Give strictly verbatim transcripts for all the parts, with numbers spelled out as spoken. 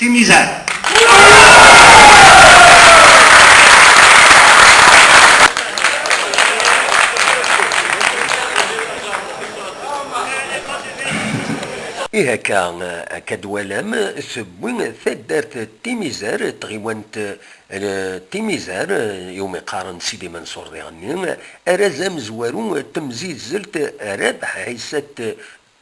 Timizar. Ihi akka, akka d-twalam, tewwi taddart Timizar, tɣiwant, eh, Timizar, eh, iwumi qqaren Sidi Manṣur diɣenni, arraz amezwaru n temzizzelt Rabeḥ Ɛisa,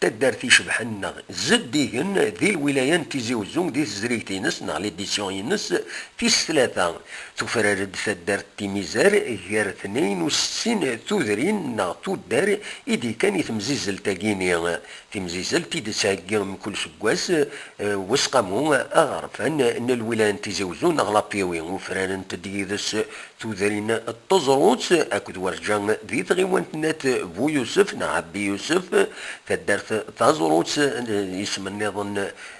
taddart icebḥen neɣ zeddigen di lwilaya n Tizi Uzzu, di tezrigt-ines neɣ l'édition-ines tis tlata. Tufrar-d taddart Timizar gar tnayen u settin tudrin neɣ tuddar i d-ikkan i temzizzelt-agi-ni. Timzizzelt i d-tettheggi mkul seggas, eh, Wesqamu aɣerfan n lwilaya n Tizi Uzzu neɣ l'Apiwi. Ufrarent-d yid-s tudrin n Teẓrut akked Werǧa di tɣiwant n At Bu Yusef neɣ Ɛebbi Yusef, taddart Taẓrut, eh, isem nniḍen,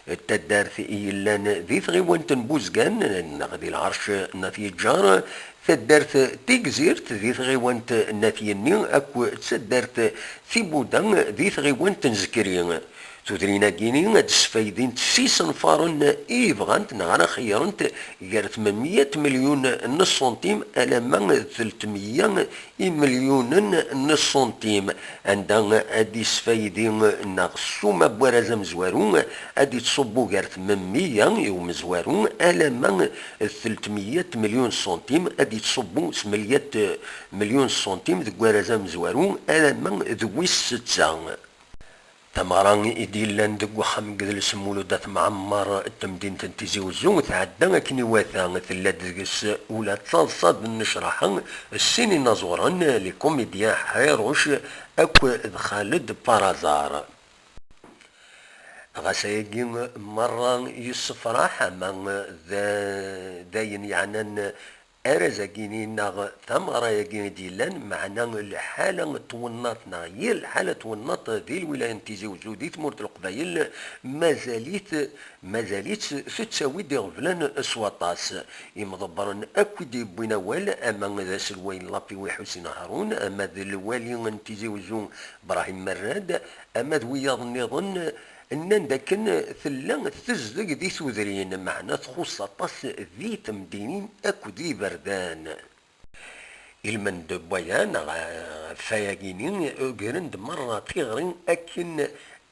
eh, taddart i yellan di tɣiwant n Buzgan neɣ di lɛerc n At Yeǧǧar, taddart Tigzirt di tɣiwant n At Yenni akked taddart Tibuda di tɣiwant n Zekri. Tudrin-agi-ni ad d-sfaydint s yisenfaren i bɣant neɣ ara xeyyrent gar tmemya n tmelyun n ṣṣuntim alamma d telt meyya imelyunen n ṣṣuntim, anda ad d-isfaydi neɣ ssuma n warraz amezwaru ad d-ittṣubbu gar tmemya i umezwaru alamma d telt meyya n tmelyun ṣṣuntim, ad d-ittṣubbu s melyat melyun ṣṣuntim deg warraz amezwaru alamma d wis setta. Tameɣra i d-yellan deg uxxam n yidles Mulud At Mɛemmer n temdint n Tizi Uzzu tɛedda akken iwata, tella-d deg-s ula d taḍsa d nnecraḥa, sin inaẓuren, les comédiens Ḥriruc akked Xaled Parazar. Ɣas ayagi merra yessefraḥ, ama d, d ayen yeɛnan arraz-agi-ni neɣ tameɣra-agi i d-yellan, meɛna lḥala n twennaḍt neɣ yir lḥala n twennaḍt di lwilaya n Tizi Uzzu, di tmurt n Leqbayel, mazal-it, mazal-itt tettawi-d iɣeblan s waṭas. Imḍebbren akk i d-yewwin awal, ama d aselway n l'Apiwi Ḥusin Haṛun, ama d lwali n Tizi Uzzu Brahim Merrad, ama d wiyaḍ nniḍen, nnan-d akken tella tezdeg di tudrin, meɛna txuṣṣ aṭas di temdinin akked iberdan. Ilmend n waya neɣ ɣef wayagi-ni, ugren-d merra tiɣri akken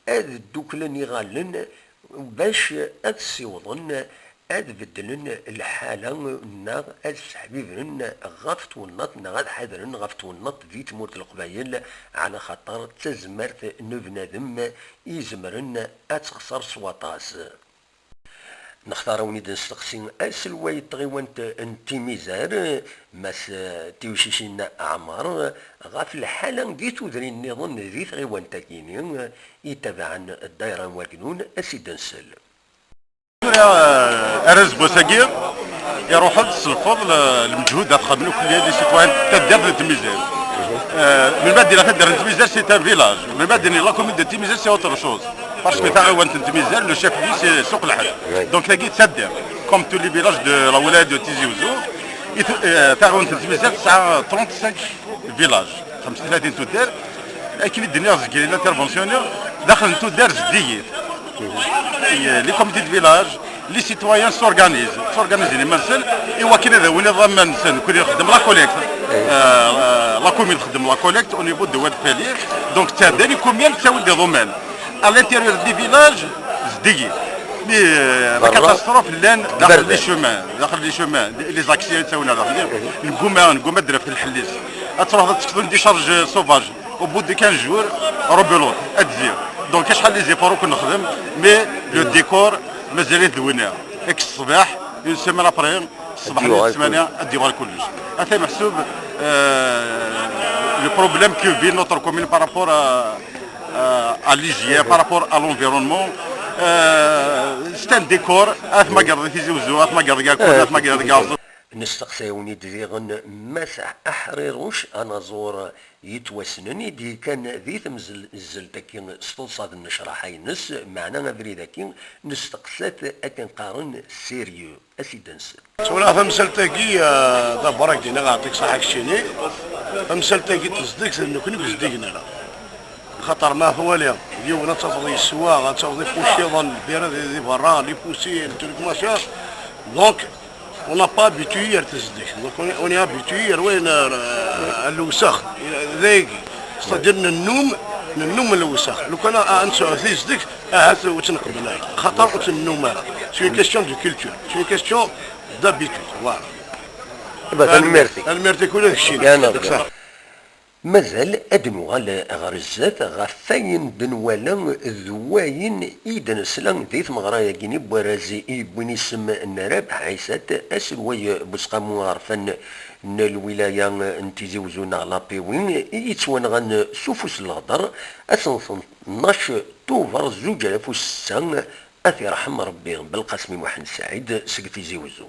ad dduklen iɣallen bac ad ssiwḍen ad beddlen lḥala neɣ ad sseḥbibren ɣef twennaḍt neɣ ad ḥadren ɣef twennaḍt di tmurt n Leqbayel, ɛla xaṭer d tazmert n ubnadem i izemren ad texṣer s waṭas. Nextar a wen-id-nesteqsi aselway n tɣiwant n Timizar, Mass Tiwcicin Ɛmer, ɣef lḥala di tudrin nniḍen di tɣiwant-agi-ni itabaɛen ddayra n Wagnun, a s-id-nsel. Tura, eh, arraz n wass-agi iruḥ-d s lfeḍl, eh, lmeǧhud ad xedmen akk les citoyens n taddart n Tmizar. Eh, melmi ad d-iniɣ taddart n Tmizar, c'est un village. Melmi ad d-iniɣ la commune de Timizar, c'est autre chose. Parce que taɣiwant n Tmizar, le chef-lieu, c'est Suq Lḥed. Donc, tagi d taddart. Comme tous les villages de la wilaya de Tizi Ouzou, i t-, eh, taɣiwant n Tmizar tesɛa trente-cinq villages. Xemsa u tlatin tuddar, akken i d-nniɣ zgelli l'intervention-nni, daxel n tuddar zeddigit. Et, euh, les comités de village, les citoyens s'organisent, s'organisent iman-nsen, i wakken ad awin iḍamman-nsen, nekkni nxeddem la collecte, euh, euh, la commune txeddem la collecte au niveau de Wad Fali, donc ttɛeddan i commune ttawin-d iḍumman. À l'intérieur des villages, zeddigit. Mais, euh, la catastrophe, llan daxel les chemins, daxel les chemins, les accidents, ttawin daxel. Negguma, negguma ad d-naf lḥell-is. Ad truḥeḍ ad tekfuḍ une décharge sauvage. Au bout de quinze jours, rebelote, ad d-tezzi. Donc, acḥal les efforts akk nexdem, mais le décor, mazal-it d winna. Ek ṣṣbeḥ, une semaine après, ṣṣbeḥ-nni d ssmana, ad d-yuɣal kullec. Ata meḥsub, euh, le problème que vit notre commune par rapport à, à, à l'hygiène, par rapport à l'environnement, euh, c'est un décor, ad tmagreḍ i Tizi Uzzu, ad tmagreḍ deg Akud, ad tmagreḍ deg Aẓu. Nesteqsa-wen-id diɣen Mass Aḥriruc, anaẓur yettwassnen i d-yekkan di temzelt-agi s teḍsa d nnecraḥa-ines, meɛna abrid-agi nesteqsa-t akken qqaren sérieux, a s-id-nsel. Tura tamsalt-agi, eh, d abar ad k-d-iniɣ, aɛṭik ṣaḥa keččini. Tamsalt-agi tezdeg, d nekkni i yezdigen ara. Xaṭer ma twaliḍ yiwen ad tafeḍ yeswa, ad tafeḍ ifuciḍen, lbira di, di berra, les poussines, truc machin. Donc, on n'a pas habitué ar tezdeg. Donc, on est, on est habitué ar wayen, ar, ar lewsex. Dagi. C'est-à-dire, nennum, nennum lewsex. Lukan ad, ad nesɛu tizdeg, ahat ur tt-nqebbel ara. Xaṭer ur tt-nennum ara. C'est une question de culture. C'est une question d'habitude. Voilà. Iba tanemmirt-ik. Tanemmirt-ik ula d keččini. Tanemmirt. Mazal ad nuɣal ɣer zdat ɣef wayen d-nwala d wayen i d-nesla di tmeɣra-agi n warraz i yewwin isem n Rabeḥ Ɛisat, aselway n Useqqamu Aɣerfan n lwilaya n Tizi Wezzu neɣ l'A P W, i yettwanɣan s ufus n leɣder, ass n tnac Tubeṛ zuǧ alaf u setta, ad t-irḥem Ṛebbi, Belqasem Muḥend Saɛid seg Tizi Wezzu.